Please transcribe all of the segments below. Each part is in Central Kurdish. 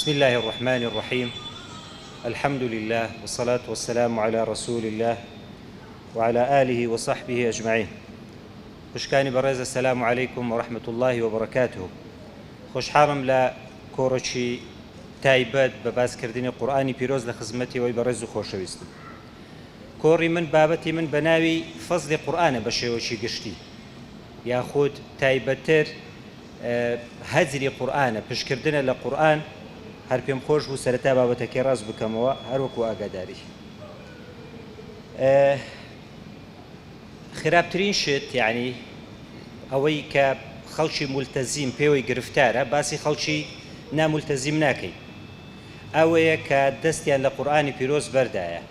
بسم اللە الرحمن الرحیم الحمد للە والصلاة والسلام علی رسول اللە وعلی آله وصحبه اجمعین خوشکانی بەڕێز السلام علیکم ورحمة اللە وبرکاته خۆشحاڵم لە کۆڕێکی تایبەت بە باسکردنی قورئانی پیرۆز لە خزمەتی ئەوەی بەڕێز و خۆشەویستم کۆڕی من بابەتی من بە ناوی فەزلی قورئانە بە شێوەکی گشتی یاخود تایبەتتر هەجری قورئانە، پشتکردنە لە قورئان، هەر پێم خۆش بوو سەرەتا بابەتەکەی ڕاست بکەمەوە هەر وەکو ئاگاداری. خراپترین شت یعنی ئەوەی کە خەڵکی مولتەزیم پێوەی گرفتارە باسی خەڵکی نامولتەزیم ناکەین ئەوەیە کە دەستیان لە قورئانی پیرۆز بەردایە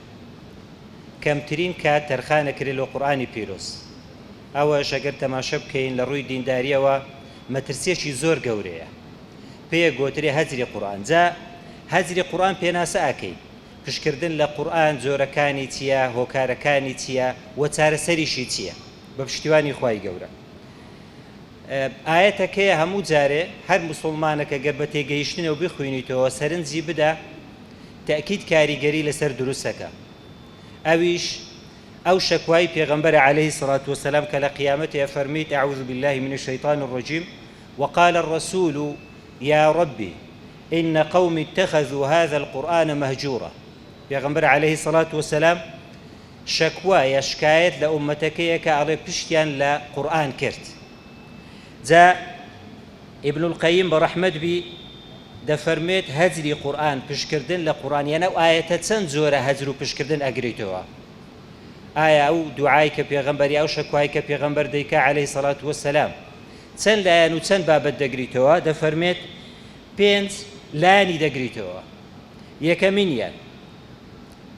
کەمترین کات تەرخانەکرێ لۆ قورئانی پیرۆز ئەوەش ئەگەر تەماشە بکەین لە ڕووی دینداریەوە مەترسیەکی زۆر گەورەیە پێ گۆترێ هەجری قورئان جا هەجری قورئان پێناسە ئەکەین پشتکردن لە قورئان جۆرەکانی چیە هۆکارەکانی چیە وە چارەسەریشی چیە بە پشتیوانی خوای گەورە ئایەتەکەیە هەموو جارێ هەر موسوڵمانەکە گەر بە تێگەیشتنەوە بخوینیتەوە سەرنجی بدە تەئکید کاریگەری لەسەر دروستەکە ئەویش ئەو شەکوای پێغەمبەرە علیە الصلوة والسلام کە لە قیامەتێ ئەفەرمیت اعوذ باللە من الشیطان الرجیم وقال الرسول یا رب ان قومی اتخذوا هذا القرآن مهجورا پێغەمبەر علیە الصلوة والسلام شەکوا یا شکایەت لە ئوممەتەکەی ئەکا ئەڵێ پشتیان لە قورئان کرد جا ابن القیم بە ڕەحمەت بی دەفەرموێت هەجری قورئان پشتکردن لە قورئان یان ئەو ئایەتە چەند جۆرە هەجر و پشتکردن ئەگریتەوە ئایا ئەو دوعای کە پێغەمبەر یا ئەو شەکوای کە پێغەمبەر دەیکا علیە سەڵات وسلام چەند لایەن و چەند بابەت دەگریتەوە دەفەرمێت پێنج لایەنی دەگریتەوە یەکەمینیان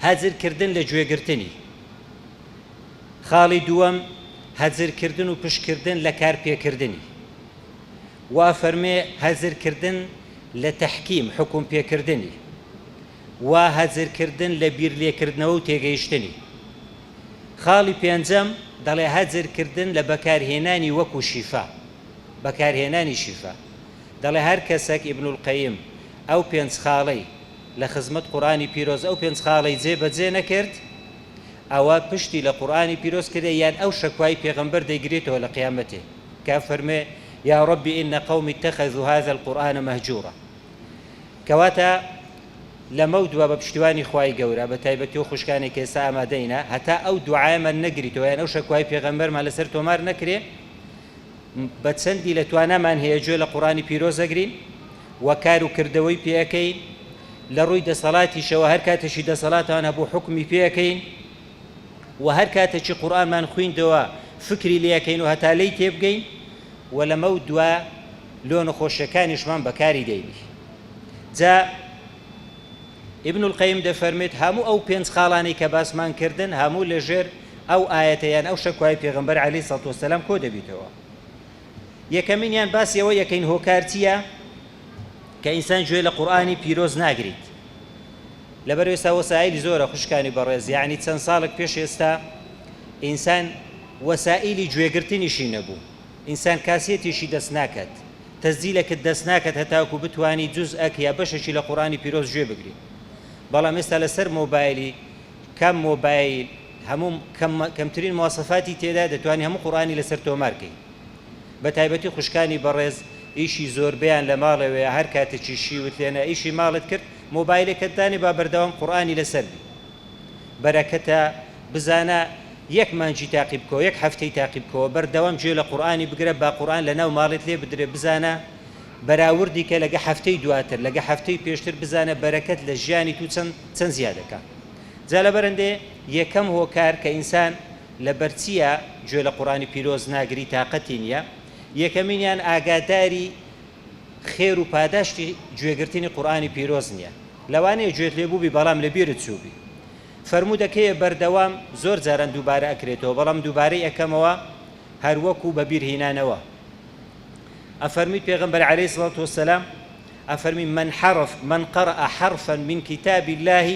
هەجر کردن لە گوێگرتنی خاڵی دووەم هەجر کردن و پشتکردن لە کار پێکردنی وا فەرمێ هەجر کردن لە تەحکیم، حوکم پێکردنی، و هەجر کردن لە بیر لێکردنەوە و تێگەیشتنی. خاڵی پێنجەم دەڵێ هەجر کردن لە بەکارهێنانی وەکو شیفا، بەکارهێنانی شیفا. دەڵێ هەر کەسەک ابن القیم ئەو پێنج خاڵەی لە خزمەت قورئانی پیرۆز ئەو پێنج خاڵەی جێ بەجێ نەکرد ئەوە پشتی لە قورئانی پیرۆز کردە یان ئەو شەکوای پێغەمبەر دەیگرێتەوە لە قیامەتێ. کە ئەفەرموێ، یا رب ان قومی اتخذوا هذا القرآن مهجورا. کەواتە لەمەو دوا بە پشتیوانی خوای گەورە بە تایبەتی ئەو خوشکانەی کە ئێستا ئامادەینە هەتا ئەو دوعایەمان نەگریتەوە یان ئەو شەکوای پێغەمبەرمان لەسەر تۆمار نەکرێ بە چەندی لە توانامان هەیە گوێ لە قورئانی پیرۆز ئەگرین و کار و کردەوەی پێ ئەکەین لە ڕووی دەسەڵاتیشەوە هەر کاتێکی دەسەڵاتمان هەبوو حوکمی پێ ئەکەین وە هەر کاتەکی قورئانمان خویندەوە فکری لێ ئەکەین و هەتا لێی تێبگەین وە لەمەو دوا لۆ نەخۆشیەکانیشمان بەکاری دێنی جا ابن القیم دەفەرمێت هەموو ئەو پێنج خاڵانەی کە باسمان کردن هەموو لەژێر ئەو ئایەتە یان ئەو شەکوای پێغەمبەر علیە سڵات وسلام کۆ دەبیتەوە یەکەمینیان باسی ئەوە یەکەین هۆکار چییە کە ئینسان گوێ لە قورئانی پیرۆز ناگریت لەبەر ئێستا وەسائیلی زۆرە خوشکانی بەڕێز یەعنی چەند ساڵێک پێش ئێستا ئینسان وەسائیلی گوێگرتنیشی نەبوو ئینسان کاسێتیشی دەست ناکات تەسجیلەکت دەست ناکات هەتاکو بتوانی جوزئەک یا بەشێکی لە قورئانی پیرۆز گوێ بگری بەڵام ئێستا لەسەر مۆبایلی کام مۆبایل هەموو کەمترین مواسەفاتی تێدا دەتوانی هەموو قورئانی لەسەر تۆمار کەی بە تایبەتی خوشکانی بەڕێز ئیشی زۆربەیان لە ماڵەوەیە هەر کاتێکی شیوت لێنا ئیشی ماڵت کرد مۆبایلەکەت دانێ با بەردەوام قورئانی لەسەر بی بەرەکەتە بزانە یەک مانگی تاقی بکەوە یەک هەفتەی تاقی بکەوە بەردەوام گوێ لە قورئانی بگرە با قورئان لەناو ماڵت لێ بدرێ بزانە بەراوردی کە لەگە هەفتەی دواتر لەگە هەفتەی پێشتر بزانە بەرەکەت لە ژیانی تو چەند چەند زیادەکا جا لەبەرەندێ یەکەم هۆکار کە ئینسان لەبەرچیە گوێ لە قورئانی پیرۆز ناگری تاقەتی نیە یەکەمینیان ئاگاداری خێر و پاداشتی گوێگرتنی قورئانی پیرۆز نیە لەوانەیە گوێت لێ بووبی بەڵام لە بیرت چووبی فەرموودەکەیە بەردەوام زۆر جاران دووبارە ئەکرێتەوە بەڵام دووبارەی ئەکەمەوە هەروەکو بە بیر هینانەوە ئەفەرمی پێغەمبەر علیە الصلوة والسلام ئەفەرمی من حرف من قرأ حرفا من کتاب الله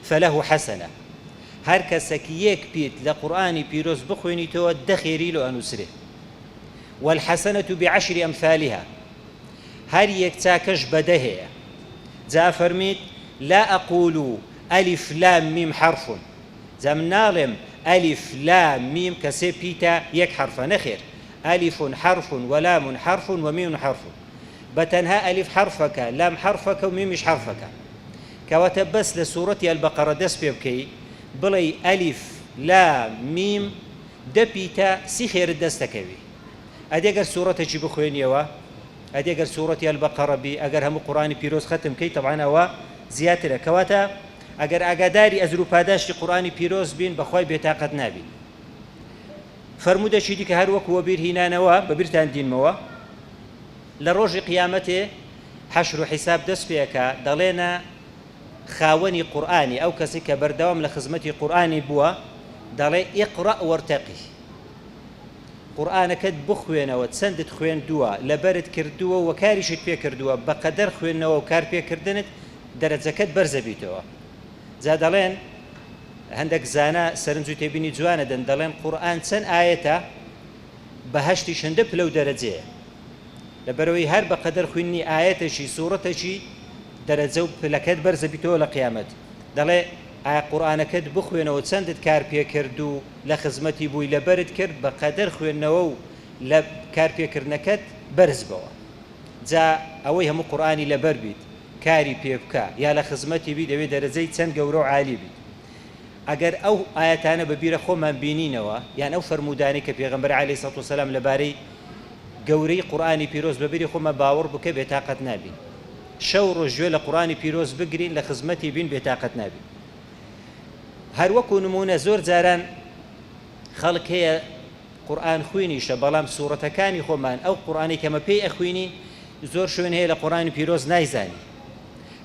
فله حسنە هەر کەسەک یەک پیت لە قورئانی پیرۆز بخوێنیتەوە دە خێری لۆ ئەنووسرێ والحسنة بعشر امثالها هەر یەک چاکەش بە دە هەیە. جا ئەفەرمیت، لا اقول الف لام میم حرف، جا من ناڵێم الف لام میم کە سێ پیتە یەک حەرفە، نەخێر، الف حرف و لام حرف و میم حرف، بە تەنها ئەلیف حەرفەکە، لام حەرفەکە و میمیش حەرفەکە. کەواتە بەس لە سوڕەتی البقرە دەست پێ بکەی بڵێی ئەلیف لام میم دە پیتە سی خێرت دەست دەکەوی. ئەدی گەر سوڕەتەکی بخوێنیەوە؟ ئەدی گەر سوڕەتی البقرە بی ئەگەر هەموو قورئانی پیرۆز خەتم کەی تەبعەن ئەوە زیاترە. کەواتە ئەگەر ئاگاداری ئەجر و پاداشتی قورئانی پیرۆز بین بەخوای بێتاقەت نابین. فەرموودەکی دیکە هەر وەکو وەبیر هینانەوە بە بیرتان دینمەوە لە ڕۆژی قیامەتێ حەشر و حیساب دەست پێ ئەکا دەڵێنە خاوەنی قورئانی ئەو کەسی کە بەردەوام لە خزمەتی قورئانی بووە دەڵێ اقرأ وارتقی قورئانەکەت بخوێنەوە چەندت خوێندووە لەبەرت کردووە و کاریشت پێ کردووە بەقەدەر خوێندنەوە و کار پێکردنت دەرەجەکەت بەرزە بیتەوە جا دەڵێن هەندەک زانا سەرنج و تێبینی جوان ئەدەن دەڵێن قورئان چەند ئایەتە بەهەشتیش هەندە پلە و دەرەجەیە لەبەرئەوەی هەر بەقەدەر خویندنی ئایەتەکی سوڕەتەکی دەرەجە و پلەکەت بەرزە بیتەوە لە قیامەت دەڵێ ئایا قورئانەکەت بخوێنەوە چەندت کار پێکرد و لە خزمەتی بووی لەبەرت کرد بەقەدەر خوێندنەوە و لە کار پێکردنەکەت بەرز بەوە جا ئەوەی هەموو قورئانی لەبەر بیت کاری پێ بکا یا لە خزمەتی بی دەبێ دەرەجەی چەند گەورە و عالی بیت ئەگەر ئەو ئایەتانە بە بیرە خۆمان بینینەوە یان ئەو فەرموودانەی کە پێغەمبەر علیە سڵات وسلام لەبارەی گەورەی قورئانی پیرۆز بە بیری خۆمان باوەڕ بکە بێتاقەت نابین شەو ڕۆژ گوێ لە قورئانی پیرۆز بگرین لە خزمەتی بین بێتاقەت نابین هەروەکو نمونە زۆر جاران خەڵک هەیە قورئان خوینیشە بەڵام سوڕەتەکانی خۆمان ئەو قورئانەی کە مە پێی ئەخوینین زۆر شوێن هەیە لە قورئانی پیرۆز نایزانی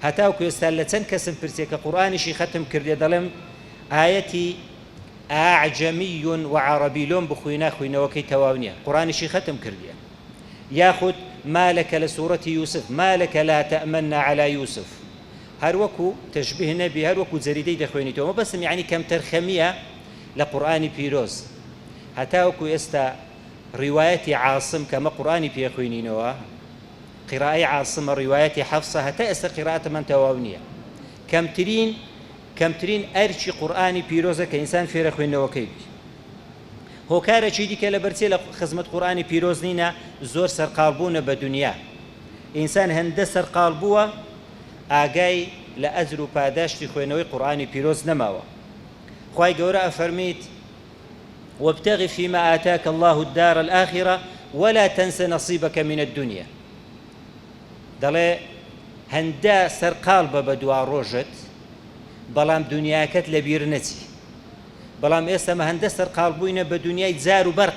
هەتاوکو ئێستا لە چەند کەسم پرسیە کە قورئانیشی خەتم کردیە دەڵێم ئایەتی اعجمی و عربی لۆم بخوینە خوینەوەکەی تەواو نیە قورئانیشی خەتم کردیە یاخود ما لک لە سوڕەتی یوسف ما لک لا تأمنا علی یوسف هەروەکو تشبیه نەبی هەروەکو جەریدەی دەخوێنیتەوە مەبەستم یەعنی کەمتەرخەمیە لە قورئانی پیرۆز هەتاوەکو ئێستا ڕیوایەتی عاصم کە ئەمە قورئانی پێ خوینینەوە قیرائەی عاصمە ڕیوایەتی حەفسە هەتا ئێستا قیرائەتمان تەواو نییە کەمترین کەمترین ئەرکی قورئانی پیرۆزە کە ئینسان فێرە خوێندنەوەکەی بی هۆکارێکی دیکە لەبەرچی لە خزمەت قورئانی پیرۆز نینە زۆر سەرقاڵ بوونە بە دنیا ئینسان هەندە سەرقاڵ بووە ئاگای لە ئەجر و پاداشتی خوێنەوەی قورئانی پیرۆز نەماوە خوای گەورە ئەفەرمیت وابتغ فيما آتاك الله الدار الآخرة ولا تنس نصيبك من الدنيا دەڵێ هەندە سەرقاڵ بە بە دوا ڕۆژت بەڵام دنیاکەت لەبیر نەچی بەڵام ئێستا مە هەندە سەرقاڵ بووینە بە دنیای جار و بەر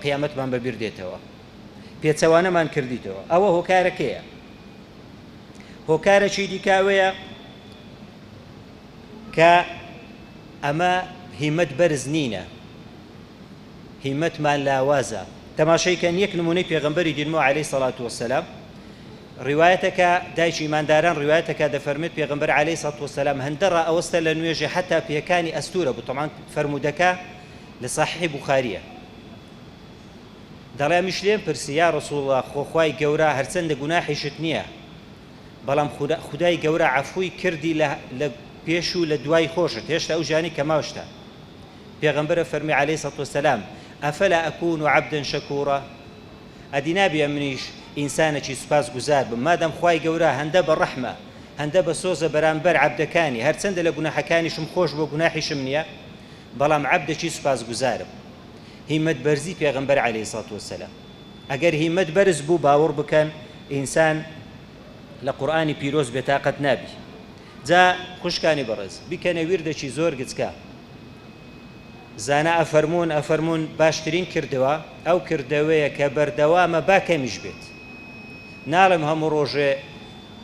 قیامەتمان بەبیر دێتەوە پێچەوانەمان کردیتەوە ئەوە هۆکارەکەیە هۆکارەکی دیکاوەیە کە ئەمە هیمەت بەرز نینە هیمەتمان لاوازە تەماشای کەن یەک نمونەی پێغەمبەری دینمەوە عەلەیهی سەڵات وەسەلام ڕیوایەتەکە دایکی ئیمانداران ڕیوایەتەکە دەفەرمێت پێغەمبەر عەلەیهی سەڵات وەسەلام هەندە ڕائەوەستە لە نوێژێ حەتا پێکانی ئەستوورە بوو تەبعەن فەرموودەکە لە سەحیحی بوخاریە دەڵێ ئەمیش لێم پرسی یا رسول اللە خۆ خوای گەورە هەرچەندە گوناحیشت نییە بەڵام خودای گەورە عەفوی کردی لە لە پێش و لە دوای خۆشت هێشتا ئەو ژیانی کە ماوشتە پێغەمبەرە فەرمی علیە سەڵات وسلام افلا اکون عبدا شکورا ئەدی نابێ ئەمنیش ئینسانەکی سوپاس گوزار بم مادام خوای گەورە هەندە بە ڕەحمە هەندە بە سۆزە بەرامبەر عەبدەکانی هەرچەندە لە گوناحەکانیشم خۆش بووە گوناحیشم نییە بەڵام عەبدەکی سوپاس گوزارم هیمەت بەرزی پێغەمبەر علیە سەڵات وسلام ئەگەر هیمەت بەرز بوو باوەڕ بکەن ئینسان لە قورئانی پیرۆز بێتاقەت نابی جا خوشکانی بەڕێز بیکەنە ویردەکی زۆر گچکە زانا ئەفەرموون ئەفەرموون باشترین کردەوە ئەو کردەوەیە کە بەردەوامە با کەمیش بێت ناڵێم هەموو ڕۆژێ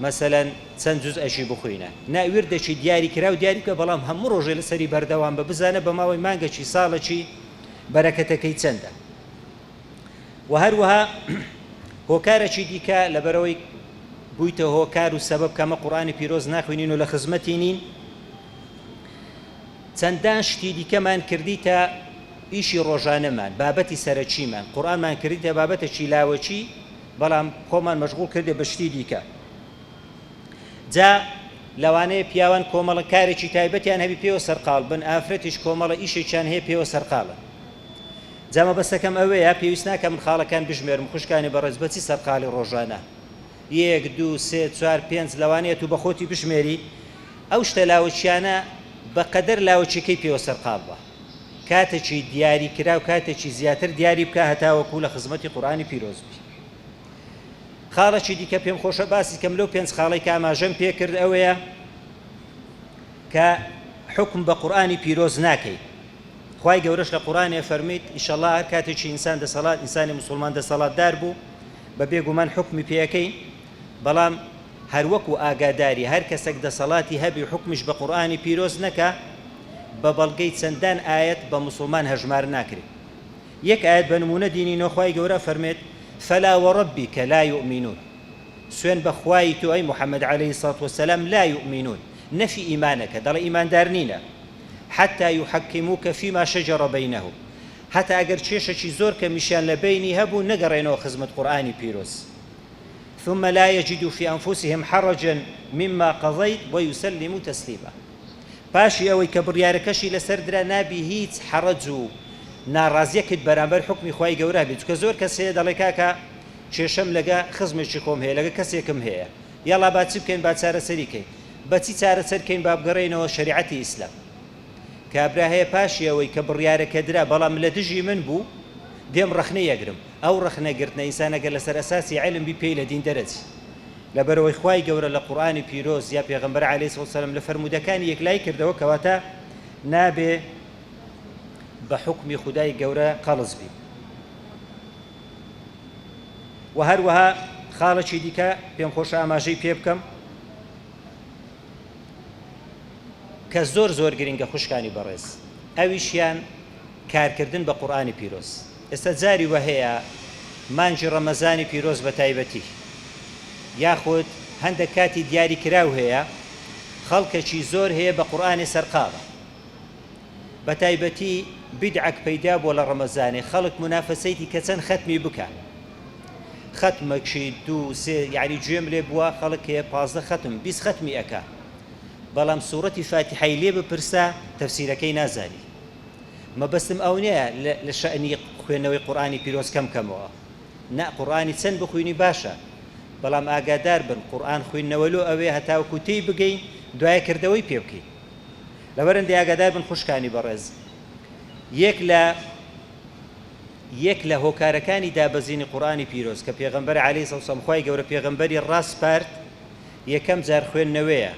مەسەلەن چەند جوزئەکی بخوینە نا ویردەکی دیاری کراو دیاری بکە بەڵام هەموو ڕۆژێ لەسەری بەردەوام بە بزانە بە ماوەی مانگەکی ساڵەکی بەرەکەتەکەی چەندە وە هەروەها هۆکارەکی دیکە لەبەرئەوەی بوویتە هۆکار و سەبەب کە ئەمە قورئانی پیرۆز ناخوێنین و لە خزمەتی نین چەندان شتی دیکەمان کردیتە ئیشی ڕۆژانەمان بابەتی سەرەکیمان قورئانمان کردیتە بابەتەکی لاوەکی بەڵام خۆمان مەشغوڵ کردێ بە شتی دیکە. جا لەوانەیە پیاوان کۆمەڵە کارێکی تایبەتیان هەبی پێوە سەرقاڵ بن، ئافرەتیش کۆمەڵە ئیشێکیان هەیە پێوە سەرقاڵن. جا مەبەستەکەم ئەوەیە پێویست ناکا من خاڵەکان بژمێرم خوشکانی بەڕێز بەچی سەرقاڵی ڕۆژانە؟ یەک دوو سێ چوار پێنج لەوانەیە تو بەخۆتی بژمێری ئەو شتە لاوەکیانە بەقەدەر لاوەکیەکەی پێوە سەرقاڵ بە کاتێکی دیاری کراو کاتێکی زیاتر دیاری بکە هەتاوەکو لە خزمەتی قورئانی پیرۆز بی. خاڵێکی دیکە پێم خۆشە باسی کەم لەو پێنج خاڵەی کە ئاماژەم پێ کرد ئەوەیە کە حوکم بە قورئانی پیرۆز ناکەی خوای گەورەش لە قورئانێ فەرمیت ئیشەڵا هەر کاتێکی ئینسان دەسەڵات ئینسانی موسوڵمان دەسەڵاتدار بوو بە بێگومان حوکمی پێ ئەکەین بەڵام هەروەکو ئاگاداری هەر کەسەک دەسەڵاتی هەبی حوکمیش بە قورئانی پیرۆز نەکا بە بەڵگەی چەندان ئایەت بە موسوڵمان هەژمار ناکرێ. یەک ئایەت بە نموونە دینینەوە خوای گەورە ئەفەرموێت، فلا وربک لا یومینون، سوێن بە خوای تۆ ئەی محمد علیە الصلوە والسلام لا یومینون، نەفی ئیمانەکە، دەڵێ ئیماندار نینە، حتی یحکموک فیما شجر بینهم، هەتا ئەگەر کێشەکی زۆر کەمیشیان لە بەینی هەبوو نەگەڕێنەوە خزمەت قورئانی پیرۆز، ثم لا یجدوا فی انفسهم حرجا مما قضیت ویسلموا تسلیما. پاشی ئەوەی کە بڕیارەکەشی لەسەر درا نابی هیچ حەڕەج و ناڕازیەکت بەرامبەر حوکمی خوای گەورە هەبێ چونکە زۆر کەس هەیە دەڵێ کاکە کێشەم لەگە خزمێکی خۆم هەیە لەگە کەسێکم هەیە یاڵا با چ بکەین با چارەسەری کەین بەچی چارەسەر کەین با بگەڕێینەوە شەریعەتی ئیسلام کابرا هەیە پاشی ئەوەی کە بڕیارەکە درا بەڵام لە دژی من بوو دێم ڕەخنەی ئەگرم ئەو ڕەخنە گرتنە ئینسان ئەگەر لەسەر ئەساسی عیلم بی پێی لە دین دەرەچی لەبەرئەوەی خوای گەورە لە قورئانی پیرۆز یا پێغەمبەر علیە الصلوە والسلام لە فەرموودەکانی یەکلایی کردەوە کەواتە نابێ بە حوکمی خودای گەورە قەڵس بین. وە هەروەها خاڵێکی دیکە پێم خۆشە ئاماژەی پێ بکەم کە زۆر زۆر گرنگە خوشکانی بەڕێز ئەویشیان کارکردن بە قورئانی پیرۆز ئێستا جاری وەهەیە مانگی ڕەمەزانی پیرۆز بە تایبەتی یاخود هەندەک کاتی دیاری کراو هەیە خەڵکەکی زۆر هەیە بە قورئانێ سەرقاڵە بە تایبەتی بیدعەک پەیدا بووە لە ڕەمەزانێ خەڵک مونافەسەیتی کە چەند خەتمی بکا خەتمەکی دوو سێ یعنی گوێم لێ بووە خەڵک هەیە 15 خەتم 20 خەتمی ئەکا بەڵام سوڕەتی فاتیحەی لێ بپرسە تەفسیرەکەی نازانی مەبەستم ئەو نیە لە شەئنی خوێندنەوەی قورئانی پیرۆز کەم کەمەوە نا قورئانی چەند بخوینی باشە بەڵام ئاگادار بن قورئان خویندنەوە لۆ ئەوەیە هەتاوەکو تێی بگەین دوایە کردەوەی پێ بکەین لەبەرئەندێ ئاگادار بن خوشکانی بەڕێز یەک لە یەک لە هۆکارەکانی دابەزینی قورئانی پیرۆز کە پێغەمبەر عەلەیهی سڵات وسلام خوای گەورە پێغەمبەری ڕاسپارد یەکەم جار خوێندنەوەیە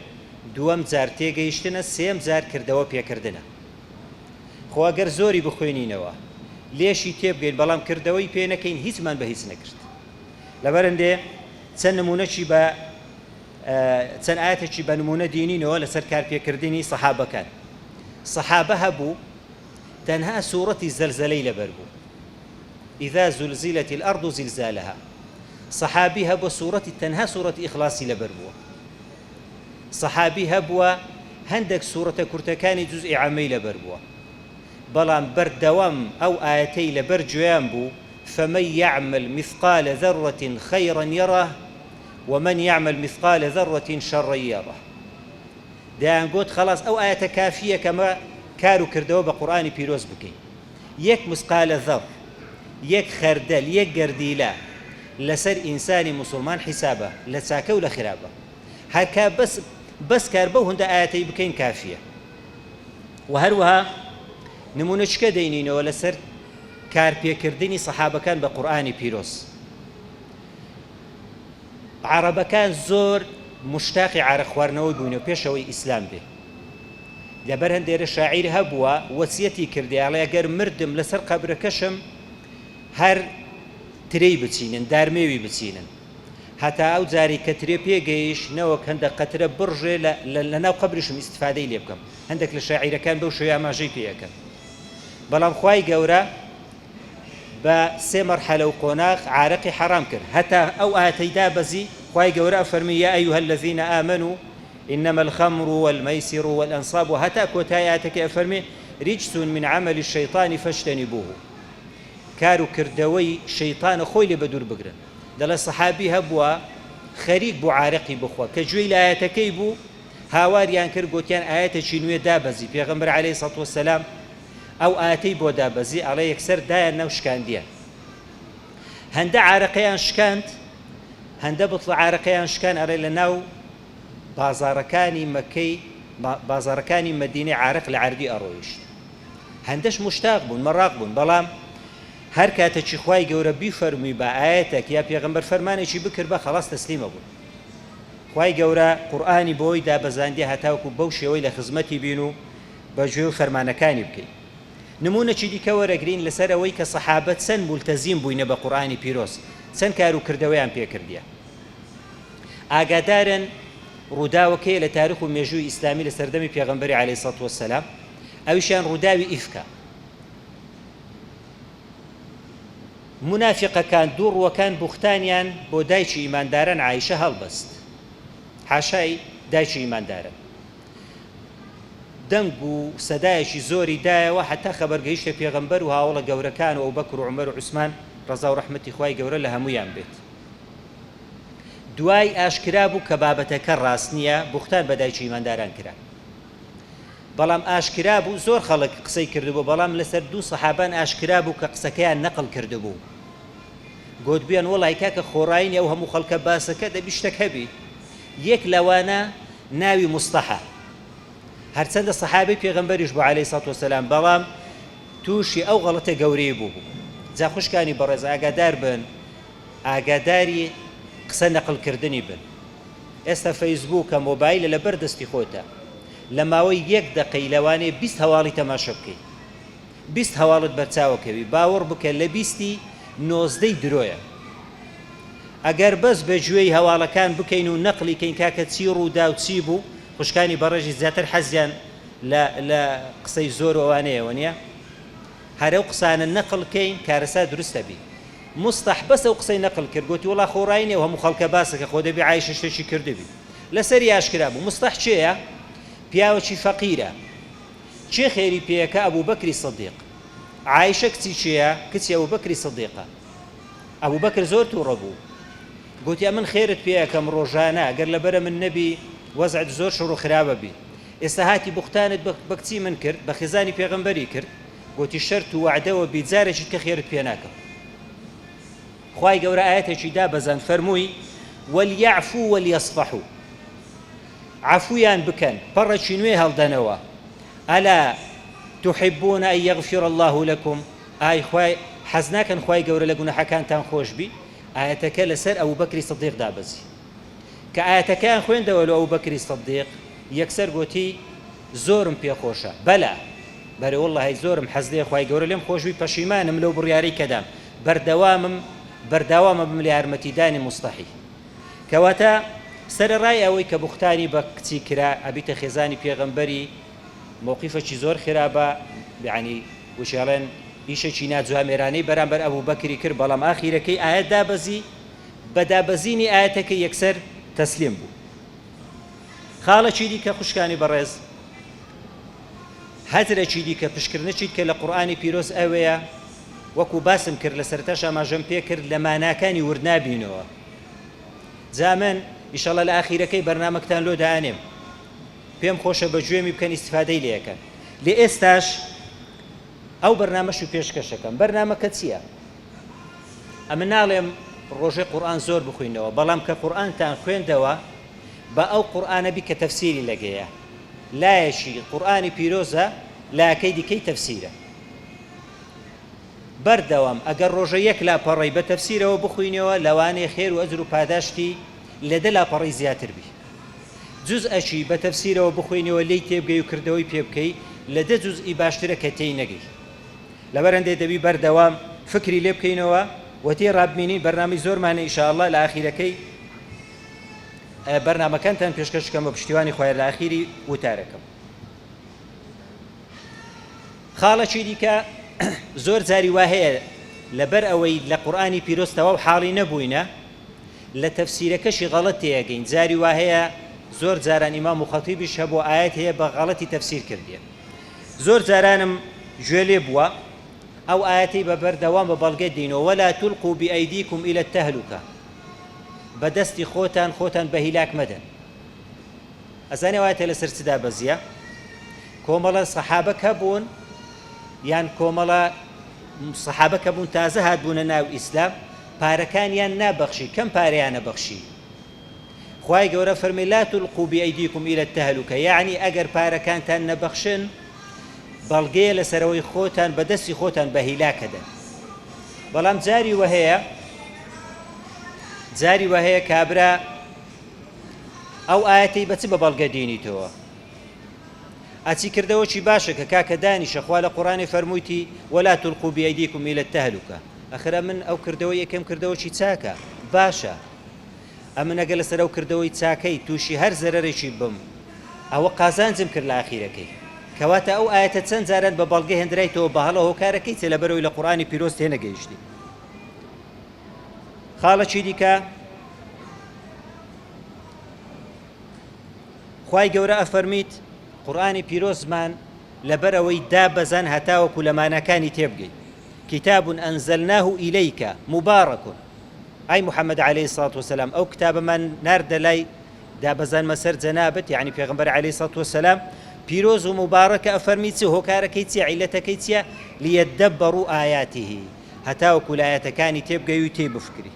دووەم جار تێگەیشتنە سێم جار کردەوە پێکردنە خۆ ئەگەر زۆری بخوێنینەوە لێشی تێبگەین بەڵام کردەوەی پێ نەکەین هیچمان بە هیچ نەکرد لەبەرندێ چەند نمونەکی بە چەند ئاەتێکی بە نمونە دینینەوە لەسەر کارپێکردنی سەحابەکان سەحابە هەبوو تەنها سوڕەتی زەلزەلەی لەبەر بوو إذا زلزلت الأرض زلزالها سەحابی هەبوو سوڕەتی تەنها سوڕەتی ئیخلاصی لەبەر بووە سەحابی هەبووە هەندێک سوڕەتە کورتەکانی جوزئی عەمەی لەبەر بووە بەڵام بەردەوام ئەو ئایەتەی لەبەر گوێیان بوو، فمن یعمل مثقال ذرة خیرا یره ومن یعمل مثقال ذرة شرا یره دەیانگوت خەڵاس ئەو ئایەتە کافییە کە مە کار و کردەوە بە قورئانی پیرۆز بکەین یەک مثقال ذر یەک خەردەل یەک گەردیلە لەسەر ئینسانی موسڵمان حیسابە لە چاکە و لە خراپە هەر کا بەس بەس کار بەو هەندە ئایەتەی بکەین کافیە وە هەروەها نمونەچکە دەینینەوە لەسەر کارپێکردنی سەحابەکان بە قورئانی پیرۆز عەڕەبەکان زۆر مشتاقی عارەق خواردنەوەی بووینە پێش ئەوەی ئیسلام بێ لەبەر هەندێرە شاعیر هەبووە وەسیەتی کردێ ئەڵێ گەر مردم لەسەر قەبرەکەشم هەر ترێی بچینن دارمێوی بچینن هەتا ئەو جارەی کە ترێ پێ گەیشت نەوەک هەندەک قەترە بڕژێ لە لە ناو قەبریشم ئیستفادەی لێ بکەم هەندێک لە شاعیرەکان بەو شێوەیە ئاماژەی پێ ئەکەن بەڵام خوای گەورە بە سێ مەرحەلە و قۆناغ عارەقی حەرام کرد هەتا ئەو ئایەتەی دابەزی خوای گەورە ئەفەرمی یا ئەیها الذین آمنوا انما الخمر والمیسر والانصاب هەتا کۆتای ئایەتەکەی ئەفەرمی رجس من عمل الشیطان فاجتنبوه کار و کردەوەی شەیتانە خۆی لێ بەدوور بگرن دەڵێ سەحابی هەبووە. خەریک بوو عارەقی بخوا، کە گوێی لە ئایەتەکەی بوو هاواریان کرد گۆتیان ئایەتێکی نوێ دابەزی، پێغەمبەر علیە سڵات وسلام ئەو ئایەتەی بۆ دابەزی، ئەڵێ یەکسەر دایان ناو شکاندیان. هەندە عارەقەیان شکاند، هەندە بتڵە عارەقەیان شکان ئەڵێ لە ناو بازاڕەکانی مەکەی بازاڕەکانی مەدینەی عارەق لە عەردی ئەڕۆیشت. هەندەش موشتاق بوون، مەڕاق بوون، بەڵام هەر کاتەکی خوای گەورە بیفەرموویبا ئایەتەک یا پێغەمبەر فەرمانێکی بکردبا خەڵاس تەسلیم ئەبوون. خوای گەورە قورئانی بۆی دابەزاندیە هەتاوەکو بەو شێوەی لە خزمەتی بین و بە گوێ و فەرمانەکانی بکەین. نموونەکی دیکە وەرەگرین لەسەر ئەوەی کە سەحابە چەند مولتەزیم بووینە بە قورئانی پیرۆز، چەند کار و کردەوەیان پێ کردیە. ئاگادارن ڕووداوەک هەیە لە تاریخ و مێژووی ئیسلامی لە سەردەمی پێغەمبەری علیە سڵات وسلام، ئەویشیان ڕووداوی ئیفکە. مونافیقەکان دوو ڕووەکان بوختانیان بۆ دایکی ئیمانداران عائیشە هەڵبەست. حاشای دایکی ئیمانداران. دەنگ و سەدایەکی زۆری دایەوە هەتا خەبەر گەیشتە پێغەمبەر و هاوەڵە گەورەکان و ئەوبەکر و عومەر و عوسمان ڕەزا و ڕەحمەتی خوای گەورە لە هەموویان بێت. دوای ئاشکرا بوو کە بابەتەکە ڕاست نییە بوختان بە دایکی ئیمانداران کرا. بەڵام ئاشکرا بوو زۆر خەڵک قسەی کردبوو بەڵام لەسەر دوو سەحابان ئاشکرا بوو کە قسەکەیان نەقڵ کردبوو گۆتبویان وەڵای کاکە خۆڕایی نیە ئەو هەموو خەڵکە باسەکە دەبی شتەک هەبی یەک لەوانە ناوی مستەحە هەرچەندە سەحابەی پێغەمبەریش بوو عەلەیهی سڵات وەسەلام بەڵام تووشی ئەو غەڵەتە گەورەی بوو بوو جا خوشکانی بەڕێز ئاگادار بن ئاگاداری قسە نەقڵکردنی بن ئێستا فەیسبووکە مۆبایلە لەبەر دەستی خۆتە لە ماوەی یەک دەقەی لەوانەیە 20 هەواڵی تەماشە بکەی 20 هەواڵت بەرچاوە کەوی باوەڕ بکە لە بیستی نۆزدەی درۆیە ئەگەر بەس بە گوێی هەواڵەکان بکەین و نەقلی کەین کاکە چی ڕوودا و چی بوو خوشکانی بەڕێزیش زیاتر حەزیان لە لە قسەی زۆر و ئەوانەیە وەنیە هەر ئەو قسانە نەقل کەین کارەسات دروست ئەبی مستح بەس ئەو قسەی نەقل کرد گۆتی وەڵا خۆڕایی نیە ئەو هەموو خەڵکە باسەکە خۆ دەبی عایشە شتێکی کردبی لەسەری ئاشکرا بوو مستح کێیە پیاوەکی فەقیرە کێ خێری پێیەکە ئەبوبەکری سدیق عایشە کچی کێیە کچی ئەبوبەکری سدیقە ئەبوبەکر زۆر توڕە بوو گوتی ئەمن خێرت پێ ئەکەم ڕۆژانە گەر لەبەرە من نەبی وەزعت زۆر شڕ و خراپە بی ئێستا هاتی بوختانت بە کچی من کرد بە خێزانی پێغەمبەری کرد گوتی شەرت و وەعدەوە بی جارێکی تکە خێرت پێ ناکەم خوای گەورە ئایەتێکی دابەزاند فەرمووی وليعفوا وليصفحوا عەفویان بکەن پەڕێکی نوێ هەڵدەنەوە الا تحبون ان یغفر اللە لکم ئای خوای حەز ناکەن خوای گەورە لە گوناحەکانتان خۆش بی ئایەتەکە لەسەر ئەبوبەکری سدیق دابەزی کە ئایەتەکەیان خوێندەوە لۆ ئەبوبەکری سدیق یەکسەر گۆتی زۆرم پێ خۆشە بەلا بەرێ وەڵڵاهی زۆرم حەز لێیە خوای گەورە لێم خۆش بی پەشیمانم لەو بڕیارەی کە دام بەردەوامم بەرداوامەبم لە یارمەتیدانی موستەحی کەواتە سەرەڕای ئەوەی کە بوختانی بە کچی کرا ئەبیتە خێزانی پێغەمبەری مەوقیفەکی زۆر خرابە یەعنی وشی ئەڵێن ئیشەکی ناجوامێرانەی بەرامبەر ئەبوبەکری کرد بەڵام ئاخیرەکەی ئایەت دابەزی بە دابەزینی ئایەتەکە یەکسەر تەسلیم بوو. خاڵێکی دیکە خوشکانی بەڕێز هەجرێکی دیکە پشکردنێکی دیکە لە قورئانی پیرۆز ئەوەیە وەکو باسم کرد لە سەرەتاش ئاماژەم پێ کرد لە ماناکانی ورد نابینەوە جا من ئیشەڵا لە ئاخیرەکەی بەرنامەکتان لۆ دائەنێم پێم خۆشە بە گوێمی بکەن ئیستیفادەی لێ ئەکەن لێ ئێستاش ئەو بەرنامەش و پێشکەشەکەم بەرنامەکە چییە؟ ئەمن ناڵێم ڕۆژێ قورئان زۆر بخوینەوە بەڵام کە قورئانتان خوێندەوە با ئەو قورئانە بی کە تەفسیری لەگەیە لایەکی قورئانی پیرۆزە لایەکەی دیکەی تەفسیرە بەردەوام ئەگەر ڕۆژە یەک لاپەڕەی بە تەفسیرەوە بخوینەوە لەوانەیە خێر و ئەجر و پاداشتی لە دە لاپەڕەی زیاتر بی جوزئەکی بە تەفسیرەوە بخوێنیەوە لێی تێبگەی و کردەوەی پێ بکەی لە دە جوزئی باشترە کە تێی نەگەی لەبەر هەندێ دەبی بەردەوام فکری لێ بکەینەوە و تێی ڕابمینین بەرنامەی زۆرمان هەیە ئیشاڵڵا لە ئاخیرەکەی بەرنامەکانتان پێشکەش بکەم بە پشتیوانی خوای لە ئاخیری وتارەکەم خاڵەکی دیکە زۆر جاری وا هەیە لەبەر ئەوەی لە قورئانی پیرۆز تەواو حاڵی نەبووینە لە تەفسیرەکەشی غەڵەت تێئەگەین جاری وا هەیە زۆر جاران ئیمام و خەتیبیش هەبوو ئایەت هەیە بە غەڵەتی تەفسیر کردیە زۆر جارانم گوێ لێ بووە ئەو ئایەتەی بە بەردەوام بە بەڵگە دینەوە ولا تلقوا بأيديكم إلى التهلكة. بە دەستی خۆتان خۆتان بە هیلاک مەدەن. ئەزانی ئەو ئایەتە لەسەر چ دابەزیە؟ کۆمەڵە سەحابەک هەبوون یان کۆمەڵە سەحابەک هەبوون تازە هاتبوونە ناو ئیسلام پارەکانیان نابەخشی کەم پارەیانە بەخشی خوای گەورە فەرمی لا تلقوا بأیدیکم الی التهلکە یەعنی ئەگەر پارەکانتان نەبەخشن بەڵگەیە لەسەرەوەی خۆتان بە دەستی خۆتان بە هیلاکە دەن بەڵام جاری وەهەیە جاری وەهەیە کابرا ئەو ئایەتەی بە چ بە بەڵگە دینیتەوە ئەچی کردەوەکی باشە کە کاکە دانیشە خوا لە قوڕانێ فەرموویتی ولا تلقوا بأیدیکم الی التهلکە ئەخر ئەمن ئەو کردەوەی ئەکەم کردەوەکی چاکە باشە ئەمن ئەگەر لەسەر ئەو کردەوەی چاکەی تووشی هەر زەرەرێکی بم ئەوە قازانجم کرد لە ئاخیرەکەی کەواتە ئەو ئایەتە چەند جاران بە بەڵگە هێندرایتەوە بە هەڵە هۆکارەکەی چیە لەبەرئەوەی لە قورئانی پیرۆز تێنەگەیشتی خاڵەکی دیکە خوای گەورە ئەفەرمیت قورئانی پیرۆزمان لەبەرئەوەی دابەزان هەتاوەکو لە ماناکانی تێبگەی کتاب أنزلناه إليك مبارك ئای محمد علیە الصلوة والسلام ئەو کتابەمان ناردە لای دابەزانمە سەر جەنابت یعنی پێغەمبەر علیە الصلوة والسلام پیرۆز و موبارەکە ئەفەرمی چ هۆکارەکەی چیە عیلەتەکەی چیە لیدبروا آیاته هەتاوەکو لە ئایەتەکانی تێبگەی و تێی بفکری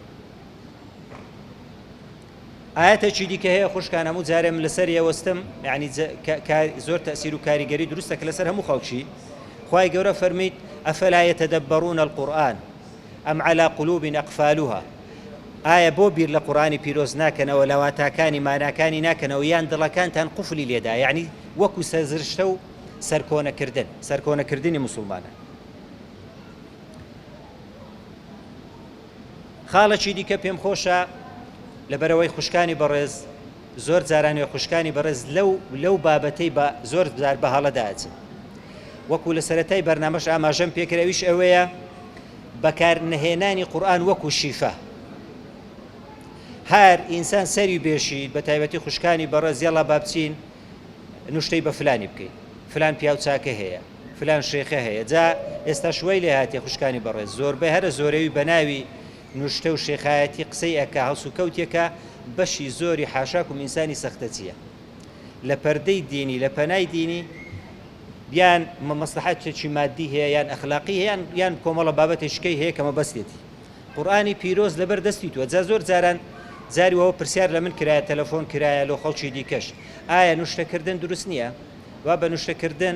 ئایەتێکی دیکە هەیە خوشکان هەموو جارێ من لەسەر یەوەستم یعنی زۆر تەسیر و کاریگەری دروستە کە لەسەر هەموو خەڵکی خوای گەورە فەرمیت ئەفلا یتدبرون القرآن ام علی قلوب اقفالها ئایا بۆ بیر لە قورئانی پیرۆز ناکەنەوە لە واتاکانی ماناکانی ناکەنەوە یان دڵەکانتان قوفلی لێدا یەعنی وەکو سەرزرشتە و سەرکۆنەکردن سەرکۆنەکردنی موسوڵمانان. خاڵێکی دیکە پێم خۆشە لەبەرئەوەی خوشکانی بەڕێز زۆر جاران وێ خوشکانی بەڕێز لەو لەو بابەتەی بە زۆر جار بە هەڵەدا ئەچن وەکو لە سەرەتای بەرنامەش ئاماژەم پێکرد ئەویش ئەوەیە بەکار نەهێنانی قورئان وەکو شیفا هەر ئینسان سەری بێشیت بە تایبەتی خوشکانی بەڕێز یەڵا با بچین نوشتەی بە فلانی بکەین فلان پیاو چاکە هەیە فلان شێخە هەیە جا ئێستاش وای لێ هاتیە خوشکانی بەڕێز زۆربەی هەرە زۆرەوی بە ناوی نوشتە و شێخایەتی قسەی ئەکا هەڵسوکەوتێکە بەشی زۆری حاشاکم ئینسانی سەختەچیە لە پەردەی دینی لە پەنای دینی یان مەسلحەتێکی مادی هەیە یان ئەخلاقی هەیە یان کۆمەڵە بابەتێکیکەی هەیە کە مەبەستێتی قورئانی پیرۆز لەبەر دەستی تۆ جا زۆر جاران جاری وەوە پرسیار لە من کرایە تەلەفۆن کرایە لۆ خەڵکی دیکەش ئایا نوشتەکردن دروست نییە وا بە نوشتەکردن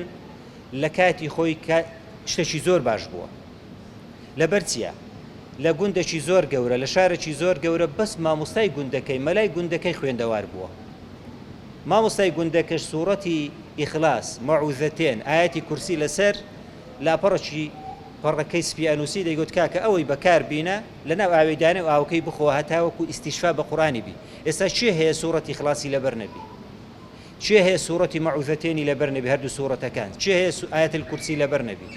لە کاتی خۆی شتێکی زۆر باش بووە لەبەر چیە لە گوندەکی زۆر گەورە لە شارەکی زۆر گەورە بەس مامۆستای گوندەکەی مەلای گوندەکەی خوێندەوار بووە مامۆستای گوندەکەش سوڕەتی ئیخلاس مەعوزەتێن ئایەتی کورسی لەسەر لاپەڕەکی پەڕەکەی سپی ئەنوسی دەیگوت کاکە ئەوەی بەکار بینە لەناو ئاوێ دانێ و ئاوەکەی بخۆ هەتاوەکو ئیستیشفا بە قورئانی بی ئێستا کێ هەیە سوڕەتی ئیخلاسی لەبەر نەبی کێ هەیە سوڕەتی مەعوزەتێنی لەبەر نەبی هەردوو سوڕەتەکان کێ هەیە ئایەت الکورسی لەبەر نەبی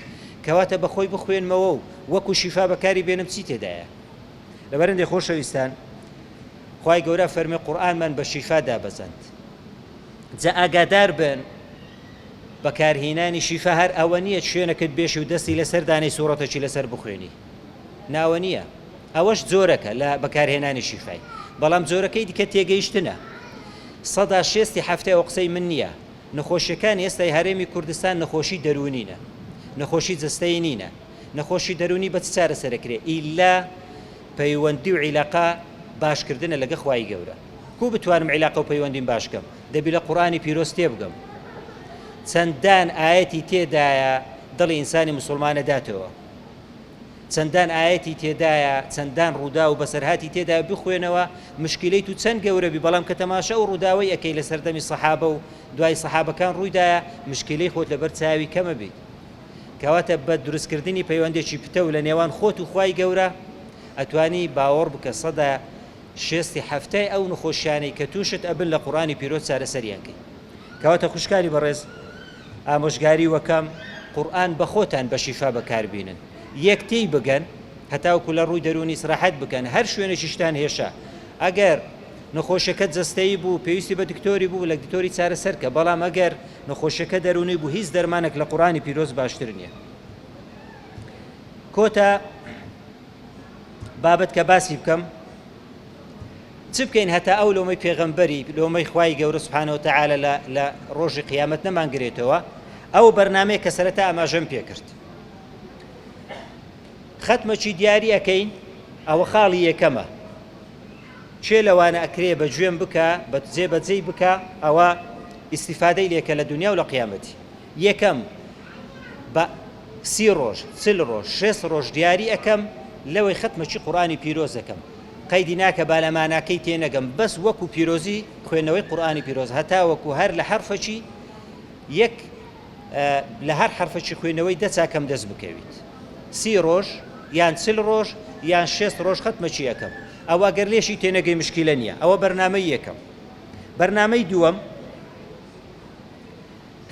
کەواتە بەخۆی بخوێنمەوە و وەکو شیفا بەکاری بێنم چی تێدایە لەبەرندێ خۆشەویستان خوای گەورە فەرمی قورئانمان بە شیفا دابەزاند جا ئاگادار بن بەکارهینانی شیفا هەر ئەوە نییە شوێنەکەت بێشی و دەستی لەسەر دانەی سوڕەتەکی لەسەر بخوێنی ناوە نییە ئەوەش جۆرەکە لە بەکارهێنانی شیفای بەڵام جۆرەکەی دیکە تێگەیشتنە سەدا شێستی حەفتای ئەوە قسەی من نییە نەخۆشیەکانی ئێستای هەرێمی کوردستان نەخۆشی دەروونینە نەخۆشی جەستەیی نینە نەخۆشی دەروونی بە چ چارەسەرەکرێ ئیلا پەیوەندی و عیلاقە باشکردنە لەگە خوای گەورە کو بتوانم عیلاقە و پەیوەندیم باش کەم دەبی لە قورئانی پیرۆز تێبگەم چەندان ئایەتی تێدایە دڵی ئینسانی موسوڵمانە داتەوە چەندان ئایەتی تێدایە چەندان ڕووداو و بەسەرهاتی تێدایە بخوێنەوە مشکیلەی تو چەند گەورە بی بەڵام کە تەماشا ئەو ڕووداوەی ئەکەی لە سەردەمی سەحابە و دوای سەحابەکان ڕوویدایە مشکیلەی خۆت لەبەر چاوی کەمە بیت کەواتە بە دروستکردنی پەیوەندێکی پتەو لە نێوان خۆت و خوای گەورە ئەتوانی باوەڕ بکە سەدا شێستی حەفتای ئەو نخۆشیانەی کە توشت ئەبن لە قورئانی پیرۆز چارەسەریان کەی کەواتە خوشکانی بەڕێز ئامۆژگاری وەکەم قورئان بەخۆتان بە شیفا بەکار بینن یەک تێی بگەن هەتاوەکو لە ڕووی دەروونی ئیسراحەت بکەن هەر شوێنێکیشتان هێشا ئەگەر نەخۆشیەکەت جەستەیی بوو پێویستی بە دکتۆری بوو لە دکتۆری چارەسەر کە بەڵام ئەگەر نەخۆشیەکە دەروونی بوو هیچ دەرمانێک لە قورئانی پیرۆز باشتر نییە کۆتا بابەت کە باسی بکەم. چ بکەین هەتا ئەو لۆمەی پێغەمبەری لۆمەی خوای گەورە سبحانە وتعالی لە لە ڕۆژی قیامەت نەمانگرێتەوە ئەو بەرنامەیە کە سەرەتا ئاماژەم پێکرد خەتمەکی دیاری ئەکەین ئەوە خاڵی یەکەمە کێ لەوانە ئەکرێ بە گوێم بکە بە جێ بەجێی بکە ئەوە ئیسیفادەی لێکە لە دنیا و لە قیامەتی یەکەم بە سی ڕۆژ چل ڕۆژ شێست ڕۆژ دیاری ئەکەم لەوەی خەتمەکی قورئانی پیرۆز ئەکەم قەیدی ناکە با لە ماناکەی تێنەگەم بەس وەکو پیرۆزی خوێندنەوەی قورئانی پیرۆز هەتاوەکو هەر لە حەرفەکی یەک لە هەر حەرفەکی خوێندنەوەی دە چاکەم دەست بکەویت سی ڕۆژ یان چل ڕۆژ یان شێست ڕۆژ خەتمەکی ئەکەم ئەوە گەر لێشی تێنەگەی مشکیلە نییە ئەوە بەرنامەی یەکەم بەرنامەی دووەم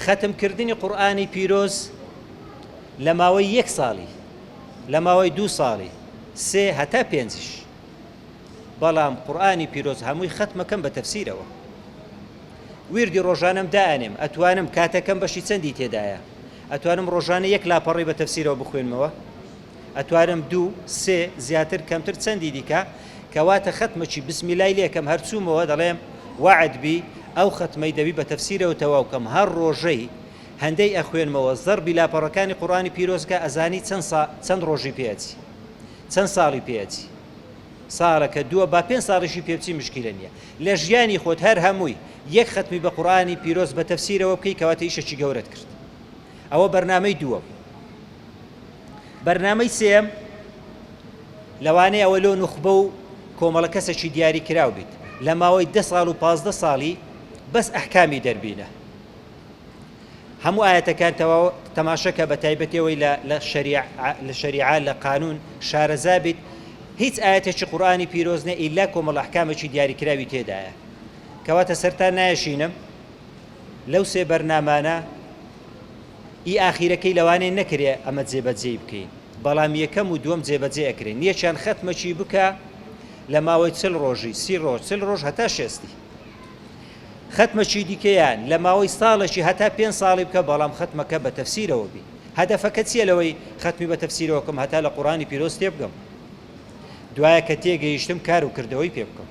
خەتم کردنی قورئانی پیرۆز لە ماوەی یەک ساڵی لە ماوەی دوو ساڵی سێ هەتا پێنجیش بەڵام قورئانی پیرۆز هەمووی خەتمەکەم بە تەفسیرەوە ویردی ڕۆژانەم دائەنێم ئەتوانم کاتەکەم بەشی چەندی تێدایە ئەتوانم ڕۆژانە یەک لاپەڕی بە تەفسیرەوە بخوێنمەوە ئەتوانم دوو سێ زیاتر کەمتر چەندی دیکە کەواتە خەتمەکی بسمیلای لێکەم هەر چوومەوە دەڵێم وەعد بی ئەو خەتمەی دەبی بە تەفسیرەوە تەواو کەم هەر ڕۆژەی هەندەی ئەخوێنمەوە زەڕبی لاپەڕەکانی قوڕئانی پیرۆز کە ئەزانی چەند سا چەند ڕۆژی پێ ئەچی چەند ساڵی پێ ئەچی ساڵەکە دووە با پێنج ساڵیشی پێ بچی مشکیلە نییە لە ژیانی خۆت هەر هەمووی یەک خەتمی بە قوڕئانی پیرۆز بە تەفسیرەوە بکەی کەواتە ئیشەکی گەورەت کرد ئەوە بەرنامەی دووەم. بەرنامەی سێیەم، لەوانەیە ئەوە لۆ نوخبە و کۆمەڵە کەسێکی دیاری کراو بیت، لە ماوەی دە ساڵ و 15 ساڵی بەس ئەحکامی دەربینە. هەموو ئایەتەکان تەواو تەماشەکە بە تایبەتی ئەوەی لە لە شەریعە لە شەریعە لە قانون شارەزا بیت هیچ ئایەتێکی قورئانی پیرۆز نیە ئیلا کۆمەڵ ئەحکامێکی دیاریکراوی تێدایە. کەواتە سەرتان نایەشینم لەو سێ بەرنامانە ئی ئاخیرەکەی لەوانەیە نەکرێ ئەمە جێبەجێی بکەین بەڵام یەکەم و دووەم جێبەجێ ئەکرێن یەکیان خەتمەکی بکە لە ماوەی چل ڕۆژی سی ڕۆژ چل ڕۆژ هەتا شێستی خەتمەکی دیکەیان لە ماوەی ساڵێکی هەتا پێنج ساڵی بکە بەڵام خەتمەکە بە تەفسیرەوە بی هەدەفەکە چییە لەوەی خەتمی بە تەفسیرەوە کەم هەتا لە قورئانی پیرۆز تێبگەم دوایە کە تێگەیشتم کار و کردەوەی پێ بکەم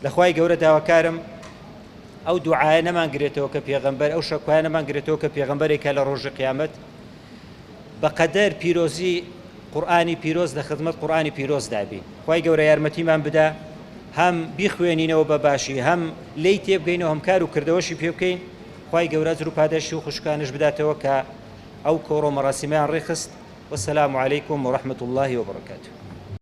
لە خوای گەورە داواکارم ئەو دوعایە نەمانگرێتەوە کە پێغەمبەر ئەو شەکوایە نەمانگرێتەوە کە پێغەمبەرێک کە لە ڕۆژی قیامەت بەقەدەر پیرۆزی قورئانی پیرۆز لە خزمەت قورئانی پیرۆز دابین خوای گەورە یارمەتیمان بدا هەم بیخوێنینەوە بە باشی هەم لێی تێبگەینەوە هەم کار و کردەوەشی پێ بکەین خوای گەورە ئەجر و پاداشتی و خوشکانش بداتەوە کە ئەو کۆڕۆ مەراسیمەیان ڕێکخست والسلام علیکم ورحمة الله وبرکاته.